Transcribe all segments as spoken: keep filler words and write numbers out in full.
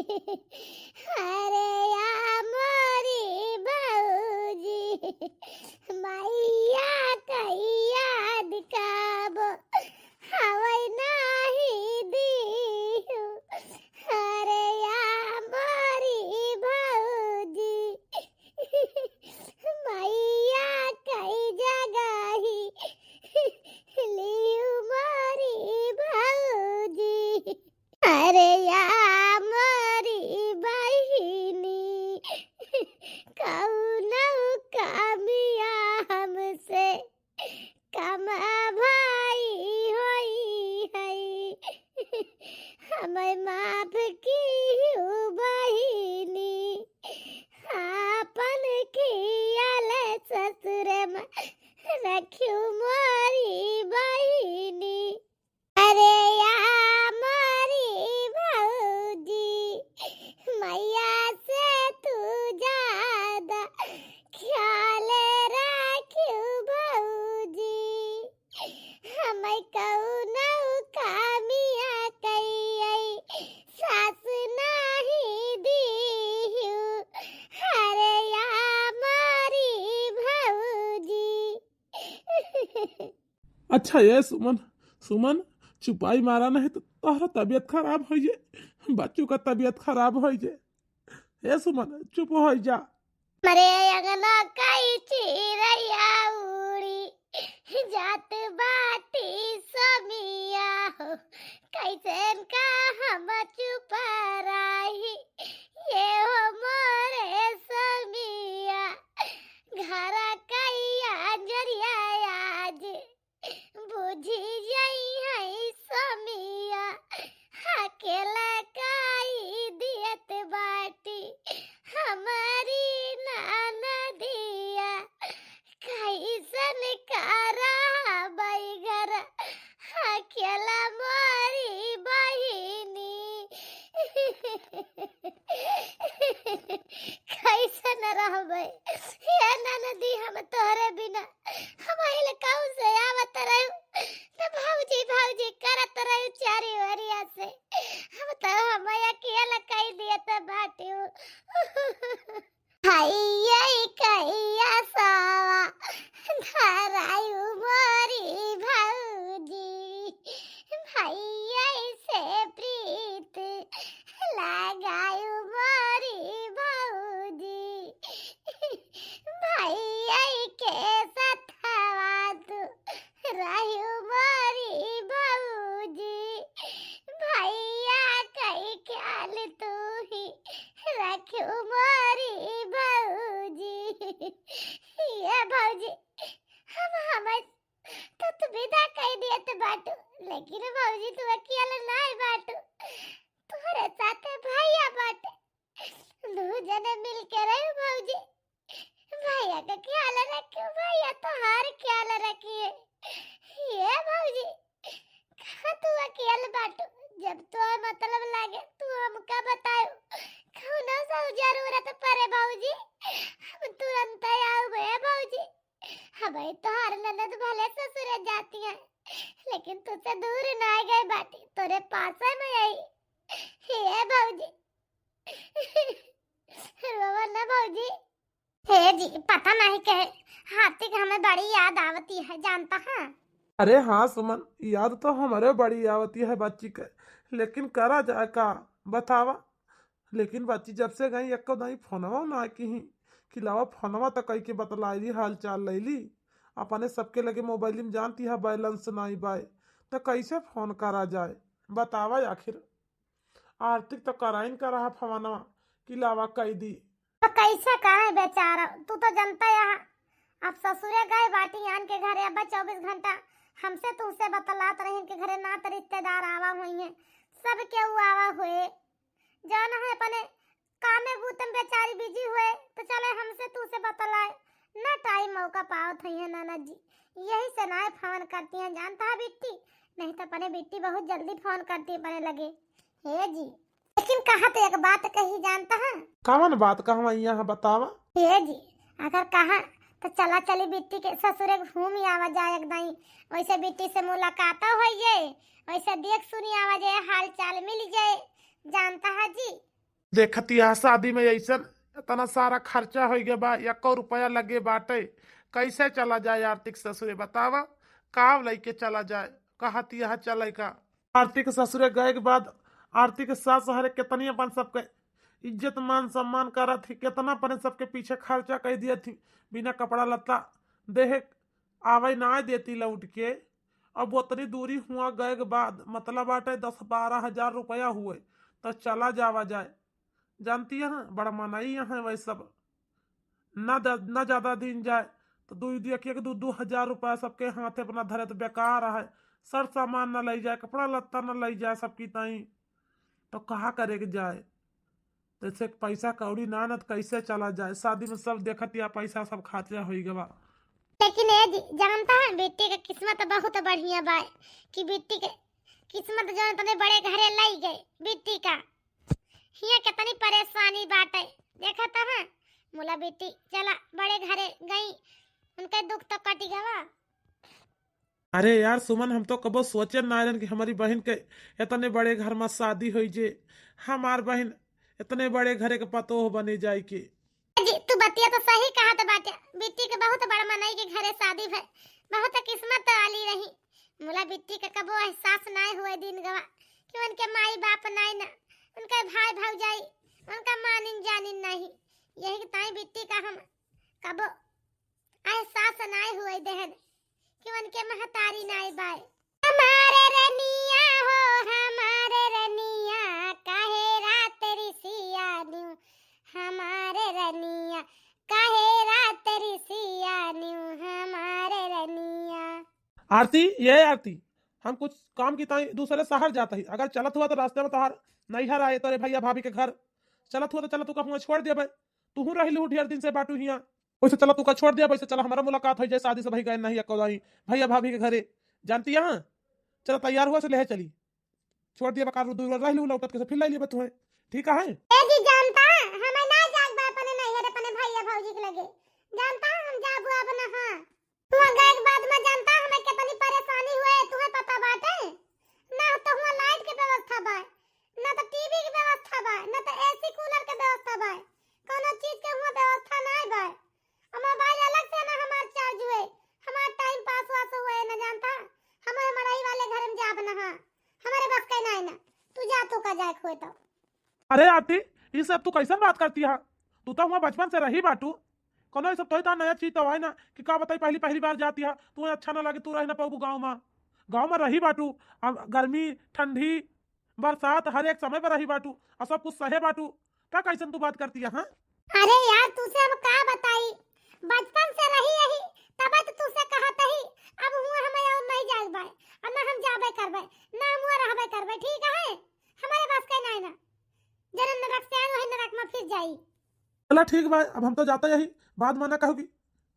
अरे या मोरी भौजी, मैया कै याद कबो आवै नाही दिहु। अरे या मोरी भौजी, मैया कै जगही लिहु मोरी भौजी। अरे या मोरी बहिनी, कौनो कमिया हमसे कम भाई होई है, हमें माफ किहु बहिनी, आपन खियाल ससुर में रखिहु मोरी बहिनी। अरे या मोरी भौजी, मैया से तू ज्यादा ख्याल राखिउ भौजी। हमें कौनो कमिया कइयै सास नाही दिहु। अरे या मोरी भौजी। अच्छा ए सुमन, सुमन, चुपाई मारा नहीं तो तोहरा तबीयत खराब होइ जाए, बच्चू का तबीयत खराब होइ जाए। ए सुमन, चुप होइ जा। मरे अंगना कई चिरैया उड़ी जात बाटी समिया हो, कैसन का हम चुप रही ये हो मोरे समिया। घर कई अंजरिया आज बुझी जाई है समिया, अकेला काई दियत बाटी हमारी ननदिया। कैसन का रहबै घर अकेला मोरी बहिनी। कैसन रहबै हे ननदी हम तोहरे बिना? हम आइल कहूँ से आवत रहू, त भौजी भौजी करत रहू चारी ओरिया से। हम तो हम अकेला कई दियत बाटी। हइये कहिया सावा धरायु मोरी भौजी, भइया से प्रीत लगायु मोरी भौजी। भइया के सथवा तू रहू मोरी भौजी, भइया कई ख्याल तू ही रखू मोरी भौजी। ये भौजी, हम हमर तो तू विदा कई दियत बाटू, लेकिन भौजी तू अकेला नाय बाटू, तोहरे साथे भइया बाटे। दू जने मिल के रहू भौजी, भइया का ख्याल रखियो, भइया तोहार ख्याल रखिए। ये भौजी, कहाँ तू अकेल बाटू? जब तोहर मतलब लागे तू हमका बतायो, कौनो से जरूरत पड़े भौजी, हम तुरंत आउबे भौजी। हमें तोहार ननद भले ससुरे जाती है, लेकिन तुझसे दूर ना गए बाटी, तोरे पास में आई। हे भौजी, रोवा ना भौजी। हे जी, पता नहीं कहे हाथी के हमें बड़ी याद आवती है, जानता है? अरे हाँ सुमन, याद तो हमरे बड़ी आवती है बच्ची के, लेकिन करा जाए का, बतावा। लेकिन बच्ची जब से गई एको दाई फोनवा ना किही कि लावा फोनवा त कई के बतलाई ली, हाल चाल लैली। अपने सबके लगे मोबाइल में जानती है बैलेंस नाई बाय, त कैसे फोन करा जाए, बतावा आखिर। आरती त कराइन का रहा फोनवा कि लावा कई दी। तो कैसे कहे बेचारा, तू तो जनता यहाँ अब ससुरे गए बाटी आन के घरे, अब चउबीस घंटा हमसे तुमसे बतलात रही के घरे नात रिश्तेदार आवा हुई हैं, सब केहू आवा हुए, जौन है अपने कामे बूते में बेचारी बिजी हुए, तो चले हमसे तुमसे बतलाए, ना टाइम मौका पावत हुई है ननद जी, यही से ना फोन करती हैं, जानता है बिट्टी, नहीं तो अपने बिट्टी बहुत जल्दी फोन करती अपने लगे। हे जी, लेकिन कहा तो एक बात कही जानता है? कवन बात कहवा यहाँ बतावा? हे जी, अगर कहा तो चला चली बिट्टी के ससुरे घूम आवा जाए एक दाई, वैसे बिट्टी से मुलाकात हो जाए, वैसे देख सुनी आवा जाए, हाल चाल मिल जाए, जानता है जी। देखत यह शादी में ऐसन इतना सारा खर्चा हो गया बा, एको रुपया लगे बाटे, कैसे चला जाए आरती के ससुरे? बतावा, का लइके चला जाए? कहत यह चले का? आरती के ससुरे गए के बाद आरती के सास हरे कितनी अपन सबके इज्जत मान सम्मान करत थी, कितना अपने सबके पीछे खर्चा कर दिए थी, बिना कपड़ा लत्ता देहे आवे ना देती लौट के। अब उतनी दूरी हुआ गए के बाद मतलब बाटे दस बारह हजार रुपया हुए, तो चला जावा जाए। जानती है, बड़ा मनई है वही सब। ना द-, ना ज्यादा दिन जाए तो दू दू एक एक दू दू हजार रुपया सबके हाथे अपना धरे तो बेकार है। सर सामान ना लई जाए, कपड़ा लत्ता ना लई जाए सबकी ताई, तो कहा करे के जाए? जैसे पैसा कौड़ी ना, ना तो कैसे चला जाए? शादी में सब देखत या पैसा सब खर्चा हो गवा। लेकिन ए जी, जानता है, बिट्टी के किस्मत बहुत बढ़िया बा कि बिट्टी के किस्मत जो इतने बड़े घरे लाई गए। बिट्टी का हिया कितनी परेशानी बाटे, देखत है। मुला बिट्टी चला बड़े घरे गई, उनके दुख तो कटी गवा। अरे यार सुमन, हम तो कबो सोचे ना रहन कि हमारी बहन के इतने बड़े घर में शादी होई जे, हमार बहन इतने बड़े घरे के पतोह बने जाए के। जी, तू बतिया तो सही कहत बाटे। बिट्टी के बहुत बड़ मनई के घरे शादी भय, बहुत किस्मत वाली रही। मुला बिट्टी के कबो एहसास नाय हुए दिन गवा कि उनके माई बाप नाय ना, उनके भाई भौजाई, उनका मानिन जानिन नहीं। यही ताई बिट्टी का हम कबो एहसास नाय हुए देहन कि उनके महतारी नाय बाय। हमारे रनिया हो, हमारे रनिया, काहे रात रिसिया न्यू, हमारे रनिया, काहे रात रिसिया न्यू, हमारे रनिया। आरती, ये आरती, हम कुछ काम की ताई दूसरे शहर जाता ही, अगर चलत हुआ तो रास्ते में तोहार नैहर आए, तोरे भैया भाभी के घर चलत हुआ तो चलत हुआ हुआ छोड़ देबे। तू रह लू ढेर दिन से बाटू हिया, वैसे चला तू का छोड़ दिया, वैसे चला हमारा मुलाकात हो जाए, शादी से भाई गए नहीं एको दाई भैया भाभी के घरे, जानती यहाँ। चला तैयार हुआ से ले चली, छोड़ दिया बकार दू रह लू लौटत के से फिर ले लिया तुम्हें, ठीक है? ए जी जानता, हमें ना जाग बा अपने नैहर अपने भैया भौजी के लगे, जानता हम जाबू अब ना। हाँ, तू गए के बाद में जानता हमें कितनी परेशानी हुए, तुम्हें पता बाटे? ना तो हुआ लाइट के व्यवस्था बा, ना तो टीवी के व्यवस्था बा, ना तो एसी कूलर के व्यवस्था बा, कोनो चीज के हुआ व्यवस्था ना बा। और मोबाइल अलग से ना हमार चार्ज हुए, हमार टाइम पास वास हुए ना जानता, हम मड़ई वाले घर में जाब ना। हाँ, हमारे बस के ना है ना, तू जा, तू का जाए हुए तो। अरे आरती, ये सब तू कैसन बात करती है? तू तो हुआ बचपन से रही बाटू, कोनो ये सब तो इतना नया चीज तो है ना कि का बताई, पहली पहली बार जाती है, तू अच्छा ना लगे, तू रह ना पाऊ गाँव में। गाँव में रही बाटू, अब गर्मी ठंडी बरसात हर एक समय पर रही बाटू, और सब कुछ सहे बाटू, का कैसन तू बात करती है? हाँ, अरे यार, तुसे अब का बताई, बचपन से रही यही, तबे तो तुसे कहत ही। अब हुआ हमें और नहीं जाए बाय, और ना हम जाबे करबे, ना हम हुआ रहबे करबे, ठीक है? हमारे बस के नहीं ना, जन्म नरक से आए वही नरक में फिर जाई। चला ठीक बा, अब हम तो जाता यही, बाद में ना कहोगी,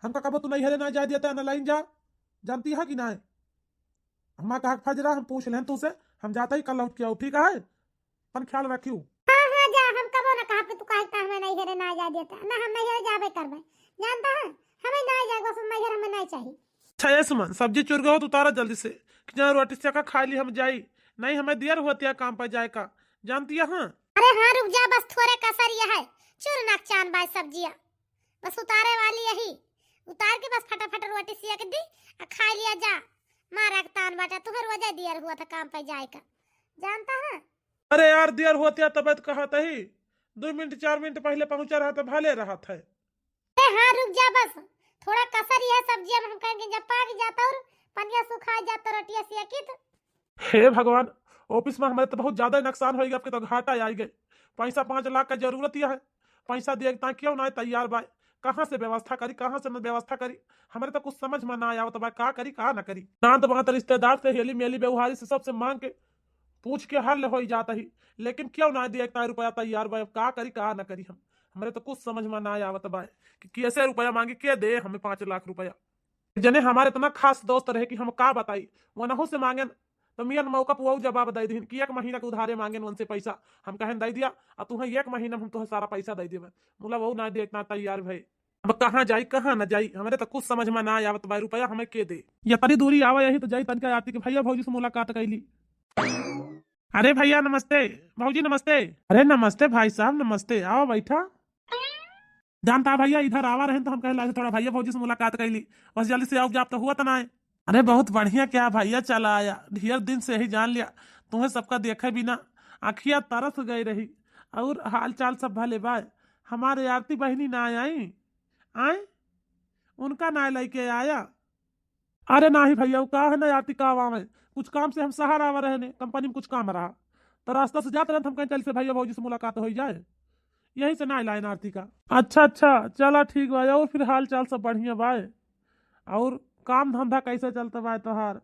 हमका कबो तू नैहरे ना जाए देता, ना लाइन जा, जानती है कि ना? हमार कहा फजरा, हम पूछ लें तू से, हम जाता ही कल लौट के आओ, ठीक है? अपन ख्याल रखियो। हाँ, हाँ, जा, हम कबो ना कहा कि तू काहे का हमें नैहरे ना जा देता, ना हम नैहरे जाबे करबे, जानता है? हमें ना जाए, बस नैहर हमें नहीं चाहिए। अच्छा, ये सुमन, सब्जी चुर गए हो तो उतारा जल्दी से, कि जहाँ रोटी सेका खा ली हम जाई, नहीं हमें दियर होती है काम पर जाए का, जानती है? हाँ। अरे हाँ, रुक जा, बस थोड़े कसर ये है, चुर नाक चान बाय सब्जिया, बस उतारे वाली यही, उतार के बस फटाफट रोटी सेक दी, आ खा लिया जा। मारा के तान बाटे, तुहर वजह दियर हुआ था काम पे जाए का, जानता है? अरे यार, दियर होतिया तबे तो कहत ही, दो मिनट चार मिनट पहले पहुंचा रहा तो भले रहत है। अरे हाँ, रुक जा बस, थोड़ा कसर ही है सब्जिया में, हम कहेंगे जब पाक जाता और पनिया सुखा जाता रोटिया सेकित। हे भगवान, ऑफिस में हमारे तो बहुत ज्यादा नुकसान होइगा, आपके तो घाटा आई गए। पैसा पाँच लाख का जरूरत ही है, पैसा दिए के ताकि क्यों ना तैयार बाय, कहाँ से व्यवस्था करी, कहाँ से न व्यवस्था करी, हमारे तो कुछ समझ में ना आवत बा, का करी का ना करी। नात बात रिश्तेदार से, हेली मेली व्यवहारी से, सबसे मांग के पूछ के हल हो जाता ही, लेकिन क्यों ना दिए इतना रुपया तैयार बा, अब का करी का ना करी हम, हमारे तो कुछ समझ में ना आवत बा कि कैसे रुपया मांगी, के दे हमें पाँच लाख रुपया। जने हमारे इतना खास दोस्त रहे कि हम का बताई, वनहु से मांगेन तो मियन मौका पुआऊ जवाब दे दीन कि एक महीना के उधारे मांगेन उनसे पैसा, हम कहेन दे दिया, आ तुहें एक महीना में हम तुहें सारा पैसा दे देबे। मुला वो ना दे इतना तैयार भई। अब कहाँ जाई, कहाँ ना जाई, हमरे तो कुछ समझ में ना आवत बा, रुपया हमें के दे। ये तनी दूरी आवे यही तो जाई तनिका आरती के भैया भौजी से मुलाकात कैली। अरे भैया नमस्ते। भौजी नमस्ते। अरे नमस्ते भाई साहब, नमस्ते, आओ बैठा। जानता है भैया, इधर आवा रहेन तो हम कहे लाजे थोड़ा भैया भौजी से मुलाकात कैली, बस जल्दी से आओ, जाप तो हुआ तना है। अरे बहुत बढ़िया, क्या भैया चला आया, ढेर दिन से ही जान लिया तुम्हें, सबका देखे बिना आँखिया तरस गई रही। और हाल चाल सब भले बाय? हमारे आरती बहिनी ना आई? आए, उनका ना लेके आया? अरे नाही भैया, वो का है ना आरती का आवा है, कुछ काम से हम शहर आवा रहे ने, कंपनी में कुछ काम रहा, तो रास्ता से जात रहे, हम कहें चल से भैया भौजी से मुलाकात हो जाए, यही से ना लाइन आरती का। अच्छा अच्छा, चला ठीक बा। और फिर हाल चाल सब बढ़िया बाय? और काम धंधा कैसे चलता बाय तोहार?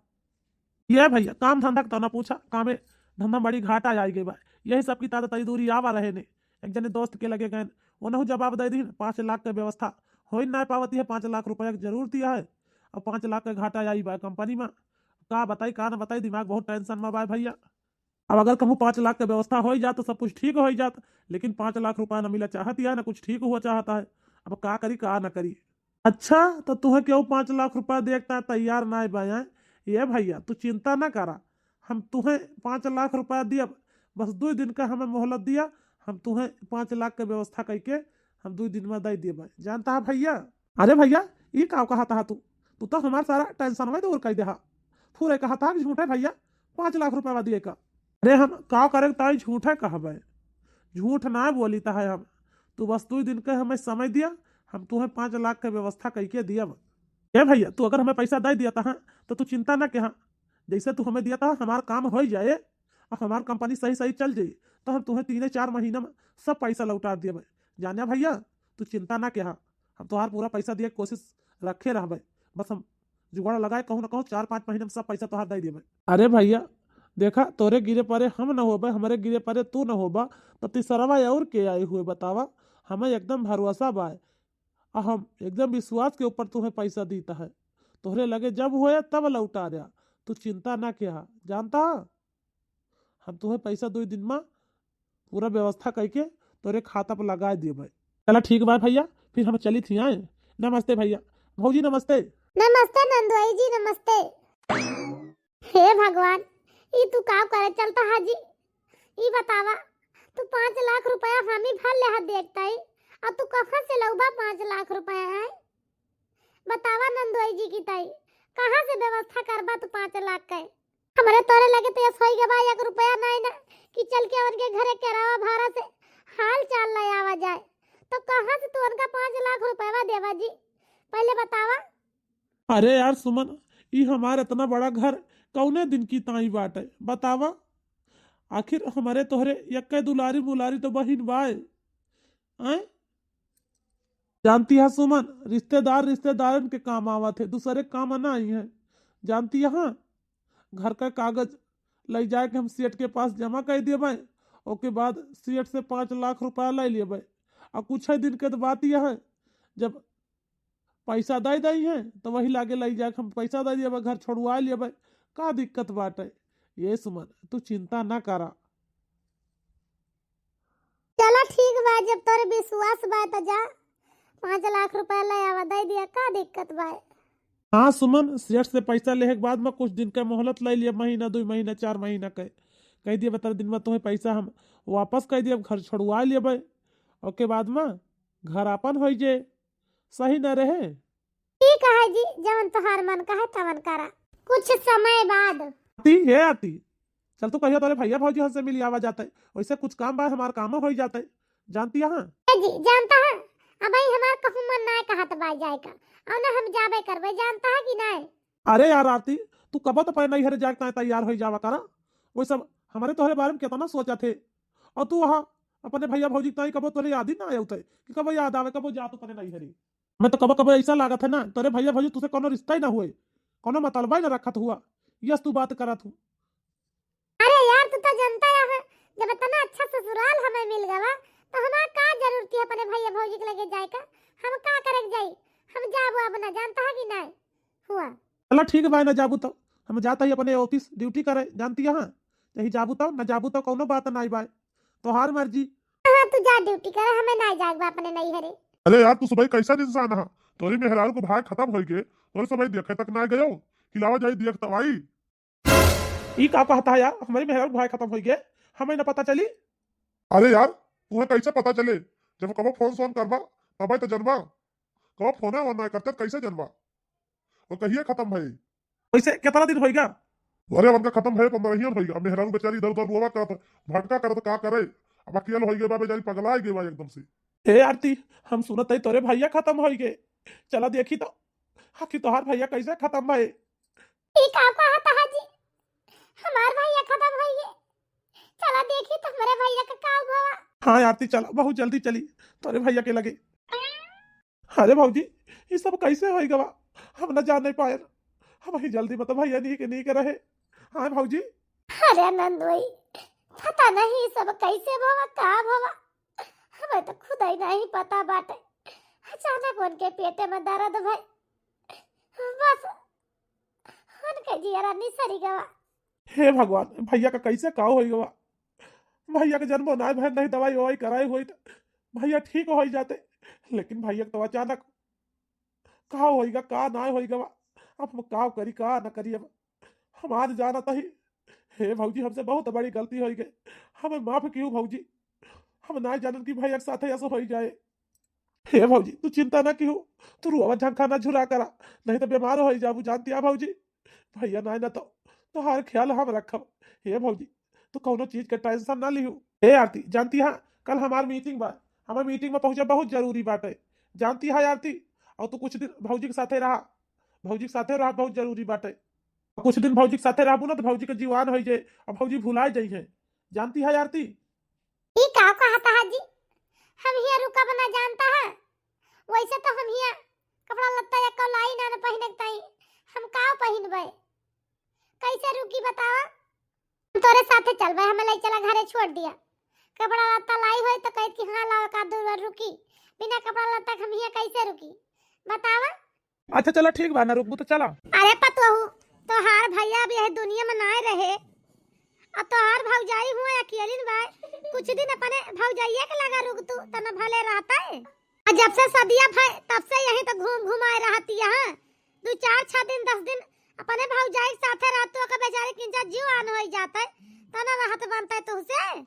ये भैया, काम धंधा के तो ना पूछा, कामे धंधा बड़ी घाटा आई गई बा। यही सब की ताजा तई दूरी आवा रहे ने, एक जने दोस्त के लगे गए, ओनहु जवाब दे दीन, पाँच लाख के व्यवस्था हो ही ना पावती है, पाँच लाख रुपया के जरूरत है, और पाँच लाख के घाटा आई बा कंपनी में। का बताई का ना बताई, दिमाग बहुत टेंशन में बा भैया। अब अगर कहूँ पाँच लाख के व्यवस्था हो ही जात तो सब कुछ ठीक हो ही जात, लेकिन पाँच लाख रुपया ना मिला चाहत है, ना कुछ ठीक हुआ चाहता है। अब का करी का ना करी। अच्छा, तो तुहे केहू पाँच लाख रुपया देख ता तैयार ना बाय? ये भैया, तू चिंता ना करा, हम तुहे पाँच लाख रुपया दियब, बस दो दिन का हमें मोहलत दिया, हम तुहे पाँच लाख के व्यवस्था करके हम दो दिन में दे दिए। जानता है भैया? अरे भैया, ये का कहा था तू? तू तो हमार सारा टेंशन में दूर कर दे हा। पूरे कहा था कि झूठे भैया, पाँच लाख रुपया दिए का। अरे हम का करे ताई झूठे कहबे, झूठ ना बोली ता है हम। तू बस दो दिन के हमें समय दिया, हम तुहे पाँच लाख के व्यवस्था करके दियब। ए भैया, तू अगर हमें पैसा दे दिया ता, तो तू चिंता ना किहा, जैसे तू हमें दिया ता, हमार काम हो जाए और हमार कंपनी सही सही चल जाई, तो हम तुहे तीन चार महीना में सब पैसा लौटा दियब। जाने भैया, तू चिंता ना किहा, हम तोहार पूरा पैसा दिए के कोशिश रखे रहबे। बस हम जुगाड़ लगाए, कहूँ ना कहूँ चार पाँच महीना में सब पैसा तोहार दे देबे। अरे भैया, देखा, तोरे गिरे परे हम न होबे, हमरे गिरे परे तू न होबा, तो तीसरवा और के आई हुए बतावा? हमें एकदम भरोसा बा, आ हम एकदम विश्वास के ऊपर तुम्हें पैसा दीता है। तोहरे लगे जब होए तब लौटा रहा, तू चिंता ना किहा, जानता? हम तुम्हें पैसा दो दिन में पूरा व्यवस्था करके तोरे खाता पर लगा देबे। चला ठीक बा भैया, फिर हम चली थी आए। नमस्ते भैया, भौजी नमस्ते। नमस्ते नंदोई जी, नमस्ते। हे भगवान, ई तू का करे चलता हाजी? ई बतावा, तू पाँच लाख रुपया हमी भर ले हाथ देखता ही, और तू कहाँ से लौबा पाँच लाख रुपया है? बतावा नंदोई जी की ताई, कहाँ से व्यवस्था करबा तू पाँच लाख के? हमरे तोरे लगे तो यस होई गवा एक रुपया नाई ना कि चल के उनके घरे किराया भाड़ा से हाल चाल ले आवा जाए। तो कहाँ से तू उनका पाँच लाख रुपया देवा जी? पहले बतावा। अरे यार सुमन, ई हमार इतना बड़ा घर कौने दिन की ताई बाटे, बतावा? आखिर हमरे तोहरे यक्के दुलारी मुलारी तो बहिन बाय, आय? जानती है सुमन, रिश्तेदार रिश्तेदारन के काम आवत है, दूसरे काम ना आई है। जानती है, घर का कागज ले जाए के हम सेठ के पास जमा कर देबे, ओके बाद सेठ से पाँच लाख रुपया ले लेबे, और कुछ ही दिन के तो बात यह है, जब पैसा दे दई है तो वही लागे ले जाके हम पैसा दे देबे, घर छोड़वा लेबे, का दिक्कत बाटे? ये सुमन, तू चिंता ना करा। चला ठीक बा, जब तोरे विश्वास बा त जा, पाँच लाख रुपया ले आवा, दे दिया, का दिक्कत बा? हाँ सुमन, सेठ से पैसा लेहे के बाद में कुछ दिन के मोहलत ले लिया, महीना, दो महीना, चार महीना के, कह दिया बता दिन में तुम्हें पैसा हम वापस कर दिया, घर छोड़वा लेबे, ओके बाद में घर आपन हो जे, सही न रहे? ठीक है जी, जवन तोहार मन कहे तवन करा। कुछ समय बाद। आती, हे आती, चल तू कहियो तोरे भैया भौजी से मिल आवा जाते, वैसे कुछ काम बा, हमार कामो हो जाते, जानती है? ए जी, जानता है, अब ही हमार कहूँ मन ना कहत बा जाए का, और ना हम जाबे करबे, जानता है कि नहीं? अरे यार आरती, तू कबो तो अपने नैहर जाए के तैयार हो जावा करा, वो सब हमारे तोहरे बारे में कितना सोचा थे, और तू वहाँ अपने भैया भौजी के ताई कबो तोरे याद ही ना आया उते कि कबो याद आवे, कबो जा तू अपने नैहरी। हमें तो कबो कबो ऐसा लागत है ना, तोरे भैया भौजी तुझसे कोनो रिश्ता ही ना हुए, कोनो मतलबा ही ना रखत हुआ, यस तू बात करत हूँ। अरे यार, तू तो जानता है, जब इतना अच्छा ससुराल हमें मिल गवा, तो हमार का जरूरत है अपने भैया भौजी के लगे जाए का? हम का करे के जाई? हम जाबो अब ना, जानता है कि नहीं? हुआ। चला ठीक बा, ना जाबू तो हम जाता ही अपने ऑफिस ड्यूटी करे, जानती है, यही जाबू तो ना जाबू तो कोनो बात ना बाय, तोहार मर्जी। हाँ, तू जा ड्यूटी करे, हमें ना जाए बा अपने नैहरे। अरे यार, तू सुबह कैसा इंसान है? तोरी मेहरारू को भाई खत्म हो गए, तोरे सुबह देखे तक ना गयो, खिलावा जाई देख तवाई। ई का कहता है यार, हमरे मेहरारू भाई खतम होइ गए, हमें न पता चली? अरे यार, तुहें कैसे पता चले? जब कबो फोन सोन करबा, तबे तो जनबा। कबो फोने वोन नाय करते, कैसे जनबा? वो कहिए खतम भई? वैसे कितना दिन होइगा? अरे, उनका खतम भए पंद्रहियन होइगा। मेहरारू बेचारी इधर उधर रोवा करत, भटका करत, का करे? अब अकेल होइगे बा, बेचारी पगला गए बा एकदम से। ए आरती, हम सुनत हई तोरे भैया खतम होइगे। चला देखी तो, आखिर तोहार भैया कैसे खतम भए? ई का कहत हा जी? हमार भैया खतम होइगे। चला देखी तो हमरे भैया का का भवा। हाँ आरती, चला, बहुत जल्दी चली तोरे भैया के लगे। अरे भौजी, ई सब कैसे होइ गवा? हम न जान नहीं पाए। हम ही जल्दी बता भैया, नीक नीक रहे। हाँ भौजी। अरे नंदोई, पता नहीं ई सब कैसे भवा, का भवा, हमें तो खुद ही नहीं पता बाटे। अचानक उनके पेटे में दर्द भई, बस उनके जियरा निसरी गवा। हे भगवान, भैया का कैसे का होइ गवा? भैया के जन्मो नाय भय, नहीं दवाई ववाई कराए होई त भैया ठीक होइ जाते, लेकिन भैया के तो अचानक का होइगा, का नाय होइगा बा। अब हम का करी, का न करी, अब हम आज जानत ही। हे भौजी, हमसे बहुत बड़ी गलती होइगे, हमें माफ किहू भौजी। हम नाय जानन कि भैया के साथे ऐसा होइ जाए। हे भौजी, तू चिंता ना किहू, तू रुआवा झंखा ना झुरा करा, नहीं तो बीमार होइ जाबू, जानती है भौजी। भैया नाय ना तो तोहार ख्याल हम रखब। हे भौजी, तू कौनो चीज के tension ना लिहू। हे आरती, जानती है कल हमार meeting बा, हमें meeting में पहुँचे बहुत जरूरी बाटे, जानती है आरती। और तू कुछ दिन भौजी के साथे रहा, भौजी के साथे रहा बहुत जरूरी बाटे। कुछ दिन भौजी के साथे रहबू ना तो भौजी के जीवान होइ जाए और भौजी भुलाए जाई है, जानती है आरती। ई का कहत हा जी? हम हिया रुकब ना जानता है, वैसे तो हम हिया कपड़ा लत्ता एको लाई ना न पहिने के ताई, हम का पहिनबे? कैसे रुकी बतावा? हम तोरे साथे चलबे, हमें ले चला घरे छोड़ दिया। कपड़ा लत्ता लाई होई तो कहत कि हाँ लाओ का दूर रुकी, बिना कपड़ा लत्ता के हम हिया कैसे रुकी बतावा? अच्छा चला ठीक बा, ना रुकबू तो चला। अरे पतोहू, तोहार भैया अब यह दुनिया में नाय रहे, और तोहार भौजाई हुआ अकेलिन बा, कुछ दिन अपने भौजाइया के लगा रुक तू, तन भले रहता है। और जब से सदिया भय, तब से यहीं तो घूम घुमाए रहती है। दो चार छह दिन, दस दिन अपने भौजाई के साथे रह तू, ओकर बेचारी किंचा जीव आन होइ जाता है, तना रहत बनता है तुहसे।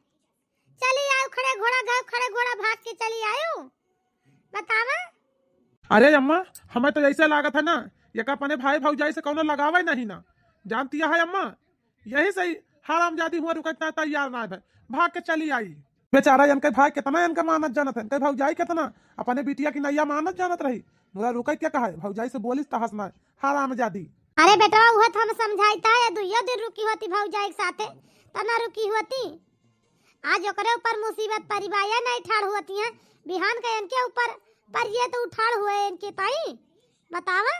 चली आयु खड़े घोड़ा गए, खड़े घोड़ा भाग के चली आयु। बतावा। अरे अम्मा, हमें तो ऐसे लागत है ना, ये का अपने भाई भौजाई से कौनो लगावे नहीं ना। जानती है अम्मा, यही से ही हरामजादी हुआ रुकत ना तैयार ना है, भाग के चली आई। बेचारा इनके भाई कितना इनका मानत जानत है, इनके भौजाई कितना अपने बिटिया की नैया मानत जानत रही। मुरा रुकत क्या कहा है, भौजाई से बोलिस तहस ना, हरामजादी। अरे बेटवा, उहे तो हम समझाइत है, दुइयो दिन रुकी होती भौजाई के साथे, त ना रुकी होती। आज ओकरे ऊपर मुसीबत परी बा, ये नहीं ठाड़ होती हैं, बिहान के इनके ऊपर परिए तो उठाड़ हुए इनके ताई। बतावा।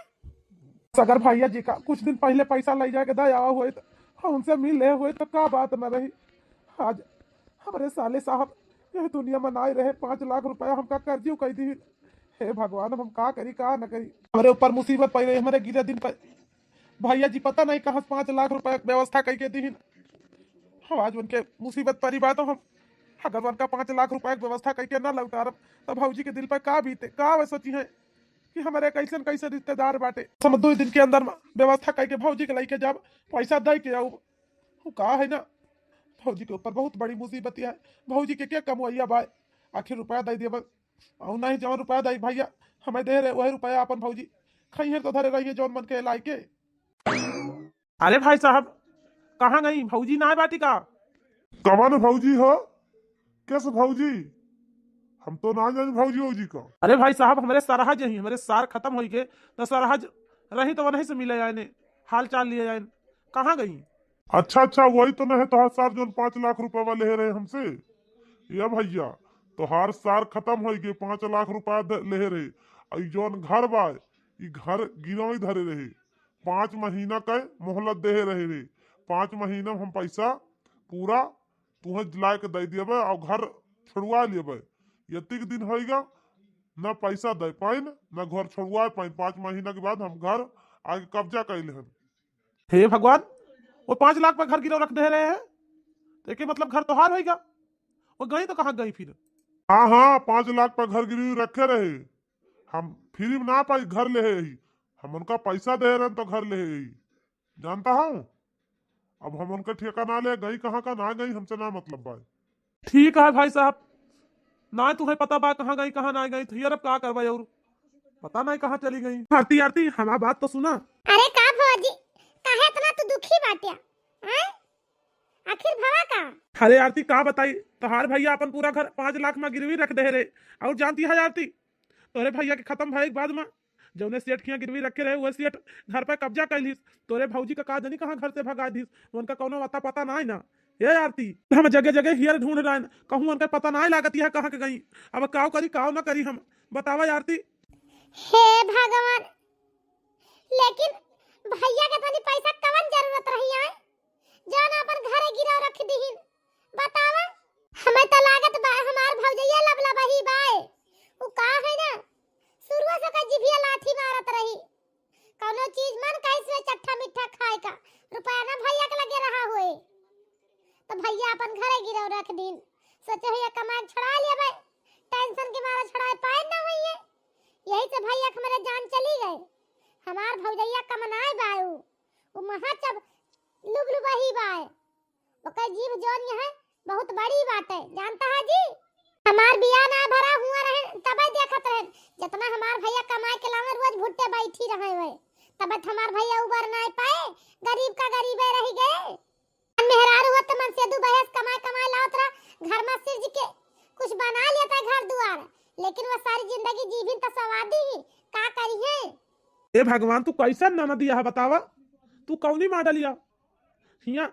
अगर भैया जी का कुछ दिन पहले पैसा ले जाके दे आवा हुए तो, हम उनसे मिल ले हुए तो का बात न रही। आज हमरे साले साहब यह दुनिया में नाय रहे, पाँच लाख रुपया हमका कर्जी कई दी। हे भगवान, अब हम का करी, का न करी। हमरे ऊपर मुसीबत पड़ गई, हमरे गिरे दिन पर भैया जी पता नहीं कहाँ से पाँच लाख रुपया के व्यवस्था कई के दी। हम आज उनके मुसीबत परी बा तो हम अगर उनका पाँच लाख रुपया के व्यवस्था कई के ना लौटारब, तो भौजी के दिल पर का बीते, का वे सोची है कि हमारे कैसन कैसे रिश्तेदार बाटे। हम दो दिन के अंदर में व्यवस्था कई के भौजी के लेके जाब, पैसा दे के आऊ। वो का है ना, भौजी के ऊपर बहुत बड़ी मुसीबत है। भौजी के क्या कमवैया बा, आखिर रुपया दे देबे। और नहीं जौन रुपया दे भैया हमें दे रहे, वही रुपया अपन भौजी खइहे तो धरे रहिए जौन मन के लाई के। अरे भाई साहब, कहाँ गई भौजी, ना बाटी का? कवन भौजी हो? किस भौजी? हम तो ना जानी भौजी, भौजी का। अरे भाई साहब, हमरे सरहज ही, हमरे सार खत्म होई गए, तो सरहज रही तो वहीं से मिले आए ने, हाल चाल लिए आए, कहाँ गई? अच्छा, अच्छा, वही तो नहीं तोहार सार जोन पाँच लाख रुपया लेहे रहे हमसे? या भैया, तोहार सार खत्म होई गए, पाँच लाख रुपया द-, लेहे रहे। और ई जोन घर बा, ई घर गिरवी धरे रहे, पाँच महीना का मोहलत देहे रहे रे। पाँच महीना में हम पैसा पूरा तुहें लाए के दे दियबे और घर छोड़वा लियबे। यतिक दिन होइगा, ना पैसा दे पाइन, ना घर छोड़वा पाइन। पाँच महीना के बाद हम घर आके कब्जा कर लेहन। हे भगवान, वो पाँच लाख पे घर गिरव रख दे रहे हैं, तो एके मतलब घर तोहार होइगा? वो गई तो कहाँ गई फिर? हाँ, हाँ, पाँच लाख पे घर गिरवी रखे रहे, हम फ्री में ना पाई घर ले ही, हम उनका पैसा दे रहे हैं तो घर ले ही, जानता हूँ। अब हम उनका ठेका ना ले, गई कहाँ का ना गई, हमसे ना मतलब बा। ठीक है भाई साहब, ना तुम्हें पता बा कहाँ गई, कहाँ ना गई, तो हियर अब का करबा और, पता नहीं कहाँ चली गई। आरती, आरती, हमार बात तो सुना। अरे का भौजी, काहे इतना तू दुखी बाट्या? हैं? आखिर भवा का? अरे आरती, का बताई, तोहार भैया अपन पूरा घर पाँच लाख में गिरवी रख दे रहे। और जानती है आरती, तोरे भैया के खत्म भए के बाद में जौने सेठ के यहाँ गिरवी रखे रहे, वह सेठ घर पे कब्जा कर लीस। तोरे भौजी का का जानी कहाँ घर से भगा दीस, उनका कौनो अता पता ना है ना। ए आरती, हम जगह जगह हियर ढूंढ रहे हैं, कहूँ उनका पता ना लागत है कहाँ के गई। अब काव करी, काव ना करी हम, बतावा आरती। हे भगवान, लेकिन भैया के तनी पैसा कवन जरूरत रही है, जौन अपन घरे गिरव रख दीहिन? बतावा, हमें तो लागत बा हमार भौजैया लबलबही बाय। उ का है ना, शुरुए से ओकर जिभिया लाठी मारत रही। कौनो चीज मन कइस वे चट्ठा मिट्ठा खाए का, रुपया ना भैया के लगे रहा हुए, तो भैया अपन घरे गिरव रख दीन। सोचे हुए कमाए छोड़ा लेबे, टेंशन के मारे छोड़ाए पाए ना हुए। यही से भैया के हमरे जान चली गए। हमार भौजैया कमनाए बाय उ, उ महा चब लुबलुबही बाय। ओकर जीभ जौन है बहुत बड़ी बात है, जानता है जी? हमार बियाह ना भरा हुआ रहे, तबे देखत रहे, जितना हमार भैया कमाए के लावे रोज भुट्टे बैठी रहे हुए, तबे तो हमार भैया उबर ना पाए, गरीब का गरीबे रह गए। मेहरारू हो तो मन से दू बहेस कमाए कमाए लावत रहा, घर में सिर्ज के कुछ बना लेता है घर दुआर, लेकिन वह सारी जिंदगी जीभिन तो सवादी ही, का करी है? ए भगवान, तू कैसन ननदिया है बतावा, तू कौनी मॉडल या? हिया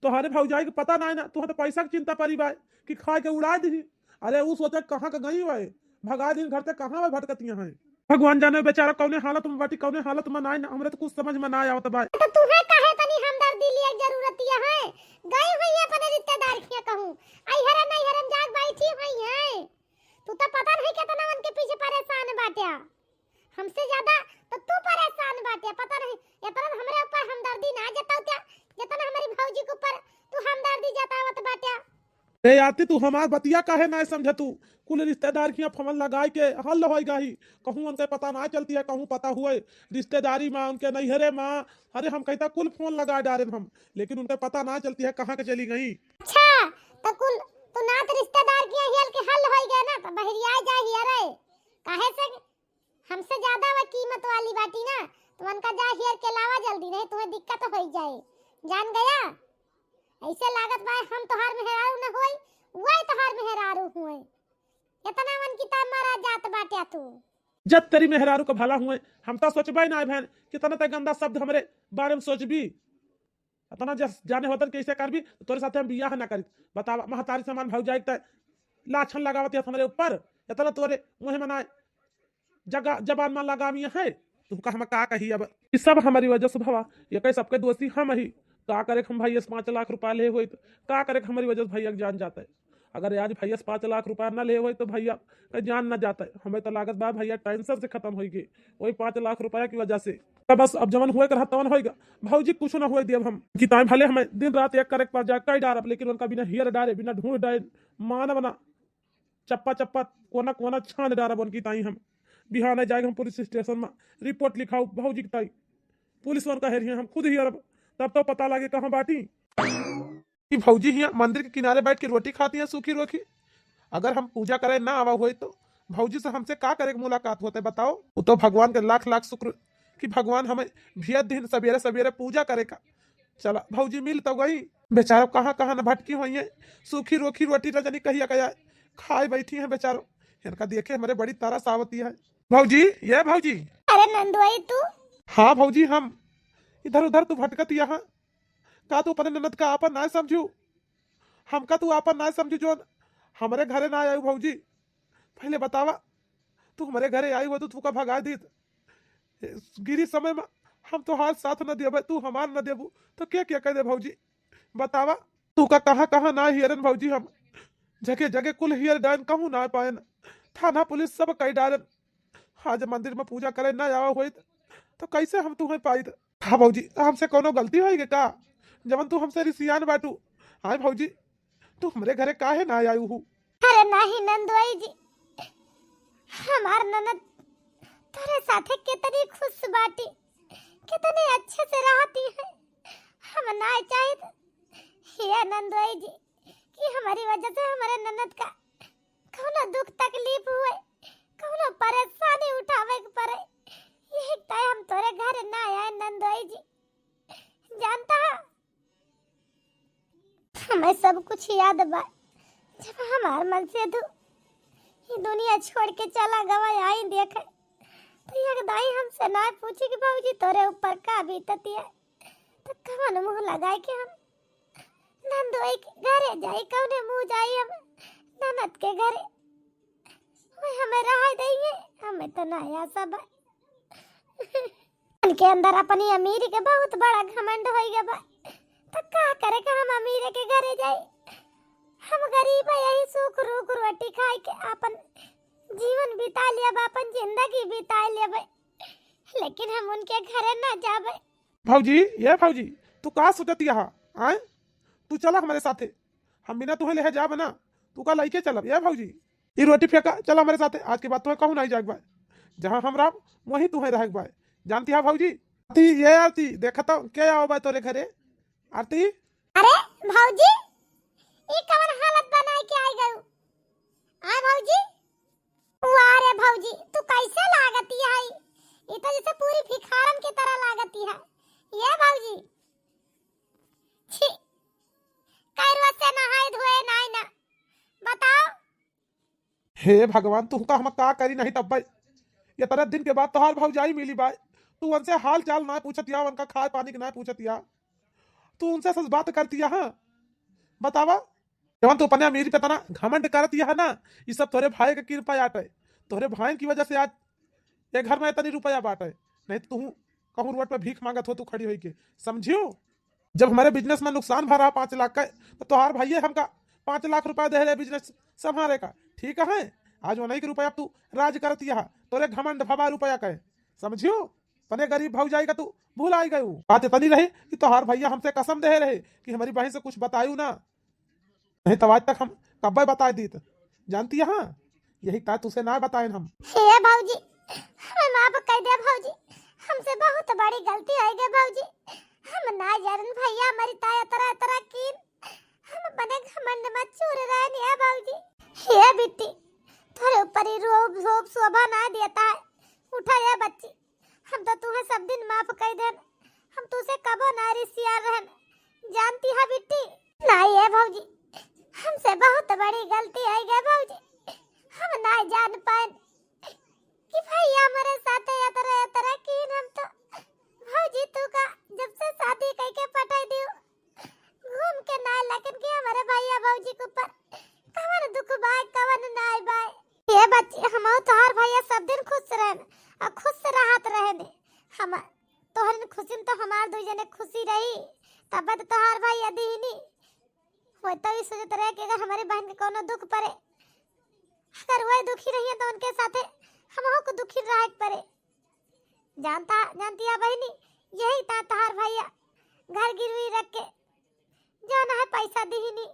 तोहरे भौजाई के पता नाय ना, तुहा तो पैसा के चिंता परी बाय कि खाए के उड़ा दिही। अरे उ सोचे कहाँ के गई बाय, भगा दिन घर से कहाँ बाय भटकतिया हैं। भगवान जाने बेचारा कौने हालत में बाटी, कौने हालत में नाय ना, हमरे तो कुछ समझ में नाय आवत बाय। तो तुहे काहे तनी हमदर्दी लिए जरूरत है? गई हुई है अपने रिश्तेदार के कहूँ, आई हरन नहीं हरन जाग बैठी हुई है। तू तो पता नहीं कितना उनके पीछे परेशान बाट्या। हमसे ज्यादा तो तू परेशान बाट्या, पता नहीं इतना हमरे ऊपर हमदर्दी ना जतावत्या, जितना हमारी भौजी के ऊपर तू हमदर्दी जतावत बाट्या। ए आरती, तू हमार बतिया काहे ना समझे तू? कुल रिश्तेदार के फोन लगाए के हल होई गाही, कहूँ उनके पता ना चलती है, कहूँ पता हुए रिश्तेदारी में, उनके नैहरे में। अरे हम कहता कुल फोन लगा डारे हम, लेकिन उनके पता ना चलती है कहाँ के चली गई। अच्छा, तो कुल तू नात रिश्तेदार के हियल के हल होई गए ना, तो बहरिया जाही। अरे काहे से हमसे ज्यादा वह कीमत वाली बाटी ना, तो उनका जा हियर के लावा जल्दी, नहीं तुम्हें दिक्कत हो जाए। जान गया, ऐसे लागत बा हम तोहार मेहरारू न होई, वही तोहार मेहरारू हुए। इतना मन की ता मारा जात बाट्या तू। जब तेरी मेहरारू का भला हुए, हम तो सोचबे ना भैन, कितना ते गंदा शब्द हमरे बारे में सोचबी। इतना जस जाने होतन कैसे करबी, तो तोरे साथे हम बियाह ना करी। बतावा, महतारी समान भौजाई ते लाछन लगावत है हमरे ऊपर, इतना तोरे मुँह में ना जगा-, जबान में लगामी है, तुमका हम का कही अब। ई सब हमारी वजह से भवा, ये कहे सबके दोषी हम ही। का करे हम भैया से पाँच लाख रुपया ले होई तो, का करे हमारी वजह से भैया के जान जाता है। अगर आज भैया से पाँच लाख रुपया ना ले होई तो भैया का जान ना जाता है। हमें तो लागत बा भैया टेंशन से खत्म होई गए वही पाँच लाख रुपया की वजह से। तो बस अब जवन हुए के रहा तवन होएगा, भौजी कुछ ना हुए दियब हम। कि ताई भले हमें दिन रात एक करे के पड़ जाए, कई डारब, लेकिन उनका बिना हियर डारे, बिना ढूंढ डारे मानब ना। चप्पा चप्पा, कोना कोना छान डारब उनकी ताई हम। बिहाने जाएगा हम पुलिस स्टेशन में रिपोर्ट लिखाऊ भौजी की ताई। पुलिस वाला कहे रही हम खुद ही अरब, तब तो पता लागे कहाँ बाटी। ई भौजी हियाँ मंदिर के किनारे बैठ के रोटी खाती हैं सूखी रोखी। अगर हम पूजा करे ना आवा होई तो भौजी से हमसे का करे के मुलाकात होते बताओ? वो तो भगवान के लाख लाख शुक्र कि भगवान हमें भेज दिन सवेरे सवेरे पूजा करे का। चला भौजी मिल तो गई। बेचारो कहाँ कहाँ न भटकी हुई है, सूखी रोखी रोटी रजनी कहिया गया है, खाए बैठी हैं बेचारो। इनका देखे हमारे बड़ी तरस आवती है। भौजी, ये भौजी। अरे नंदोई तू? हाँ भौजी, हम इधर उधर तू भटकत यहाँ। का तू अपने ननद का आपन ना समझू? हमका तू आपन ना समझू जो हमरे घरे ना आयू भौजी? पहले बतावा, तू हमरे घरे आई हो तो तू का भगा दीत? गिरी समय में हम तोहार साथ न देबे, तू हमार न देबू, तो के के कह दे भौजी? बतावा, तू का कहाँ कहाँ ना हियरन भौजी हम, जगह जगह कुल हियर डायन कहूँ ना पायन, थाना पुलिस सब कई डालन। आज मंदिर में पूजा करे ना आवा होइत, तो कैसे हम तुम्हें पाइत? हाँ भौजी, हमसे कोनो गलती होई गे का, जवन तू हमसे रिसियान बाटू? हाँ भौजी, तू हमरे घरे काहे ना आयू हू? अरे नहीं नंदोई जी, हमार ननद तोरे साथे कितनी खुश बाटी, कितने अच्छे से रहती है। हम ना चाहित, हे नंदोई जी, कि हमरी वजह से हमरे ननद का कौनो दुख तकलीफ हुए, कौनो परेशानी उठावे के पड़े। यही तय हम तोरे घरे ना आए नंदोई जी। जानता है, हमें सब कुछ याद बा। जब हमार मनसेधु ये दुनिया छोड़ के चला गवा, आई देखे, तो एक दाई हमसे ना पूछी कि भौजी तोरे ऊपर का बीतती है, तो कौन मुंह लगाए के हम नंदोई के घरे जाई, कौने मुंह जाई हम ननद के घरे? ओए, हमें रहाई दइए, हमें तो ना आशा बा। उनके अंदर अपनी अमीरी के बहुत बड़ा घमंड होई गया बा। तो का करे का हम अमीरे के घरे जाई? हम गरीब है, यही सूख रूख रोटी खाई के अपन जीवन बिता लिया बा, अपन जिंदगी बिता लिया बा, लेकिन हम उनके घरे ना जाबे। भौजी, ये भौजी, तू का सोचतिया हा? आय, तू चला हमरे साथे, हम बिना तुहे लेहे जाब ना, तू का लइके चलब? ये भौजी, ई रोटी फेंका, चला हमरे साथे, आज के बाद तुहे कहूँ नहीं जाए के बा। जहाँ हम रहब, वहीं तुहे रहे के बा। जानती हा भौजी? आरती, ये आरती, देखा तो के आओ बा तोरे घरे। आरती। अरे भौजी, ई कवन हालत बनाए के आई गयू? आय भौजी, वाह रे भौजी, तू कैसे लागती है? ई तो जैसे पूरी भिखारन की तरह लागती है। ये भौजी, छी, कैरुआ से नहाए धोए नाई ना, बताओ। हे भगवान, तू का हम का करी नहीं तब भाई? ये तरह दिन के बाद तोहार भौजाई मिली बाय, तू उनसे हाल चाल ना पूछतिया, उनका खाए पानी के ना पूछतिया, तू उनसे सच बात करतिया। हाँ, बतावा, जवन तू अपने अमीरी पे तना घमंड करतिया है ना, ये सब तोरे भाई के कृपा आटे। तोरे भाई की वजह से आज ये घर में इतनी रुपया बाटे, नहीं तो तू कहूँ रोड पे भीख मांगत हो तू खड़ी होई के, समझियो? जब हमारे बिजनेस में नुकसान भरा पाँच लाख का, तो तोहार भाइये हमका पाँच लाख रुपया दे रहे बिजनेस संभाले का, ठीक है? आज वो नहीं के रुपया तू राज करतिया है, तोरे घमंड भवा रुपया का, समझियो? अपने गरीब भौजाई का तू भुलाई गयू। बात इतनी रही कि तोहार भैया हमसे कसम दे रहे कि हमारी बहन से कुछ बतायू ना, नहीं तो आज तक हम कब्बे बताए दीत। जानती है, यही का तुसे ना बताएन हम। हे भौजी, हमें माफ कर दे भौजी, हमसे बहुत बड़ी गलती हो गई भौजी। हम ना जानन भैया हमारी ताया तरह तरह कीन, हम अपने घमंड में चूर रहे नहीं है भौजी। हे बिट्टी, तोरे ऊपर ही रोब रोब शोभा ना देता है। उठा ये बच्ची, हम तो तुहे सब दिन माफ कर देन, हम तुसे कबो ना रिसियार रहन, जानती है बिट्टी? ना ये भौजी, हमसे बहुत बड़ी गलती हो गई भौजी, हम ना जान पाएन कि भैया हमारे साथे यतरा यतरा कीन। हम तो भौजी तू का जब से शादी करके पटाई दियो, घूम के नाय लगन के हमारे भैया भौजी के ऊपर कवन दुख बाय, कवन नाय बाय। ये बच्ची, हम तोहार भैया सब दिन खुश रहन और खुश रहत रहने। हम तोहरन खुशी में तो हमार दो जने खुशी रही, तब तो तोहार भैया दीनी। वो तो ई सोचत रहे कि अगर हमारी बहन के कोनो दुख पड़े, अगर वही दुखी रहिए तो उनके साथे हमहू को दुखी रहे के पड़े। जानता, जानती है बहिनी, यही ता तोहार भैया घर गिरवी रख के जौन है पैसा दिहिनी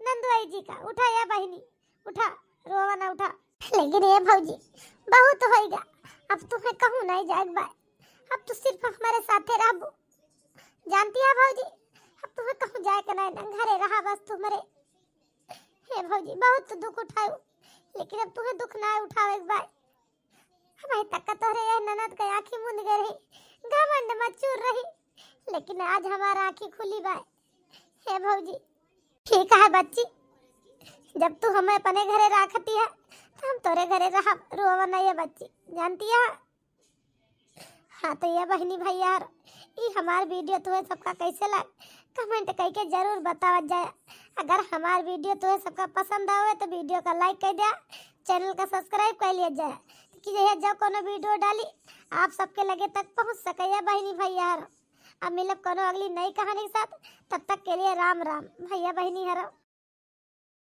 नंदुआई जी का। उठा या बहिनी, उठा, रोवा ना, उठा। लेकिन ये भौजी, बहुत होइगा, अब तुम्हें कहूँ नहीं जाए बाय, अब तू सिर्फ हमारे साथे रहबू। जानती है भौजी, अब तुम्हें कहूँ जाए के नहीं ना, घरे रहा बस तुम्हारे। हे भौजी, बहुत दुख उठायू, लेकिन अब तुम्हें दुख ना उठावे के बाय। हमारे तक का तोहरे ये ननद के आँखी मूंद गए रही, घमंड में चूर रही, लेकिन आज हमार आँखी खुली बाय। हे भौजी, ठीक है बच्ची, जब तू हमें अपने घरे राखती है, तो हम तोरे घरे रहब, रोवा ना ये बच्ची, जानती है? हाँ, तो ये बहिनी भैया, ई हमार वीडियो तुम्हें सबका कैसे लग, कमेंट करके जरूर बतावत जाए। अगर हमार वीडियो तुम्हें सबका पसंद आवे, तो वीडियो का लाइक कर दिया, चैनल का सब्सक्राइब कर लिया जाए, कि यह जब कोनो वीडियो डाली, आप सबके लगे तक पहुँच सके। ये बहिनी भैया, अब मिलब कोनो अगली नई कहानी के साथ, तब तक के लिए राम राम भैया बहिनी हरो।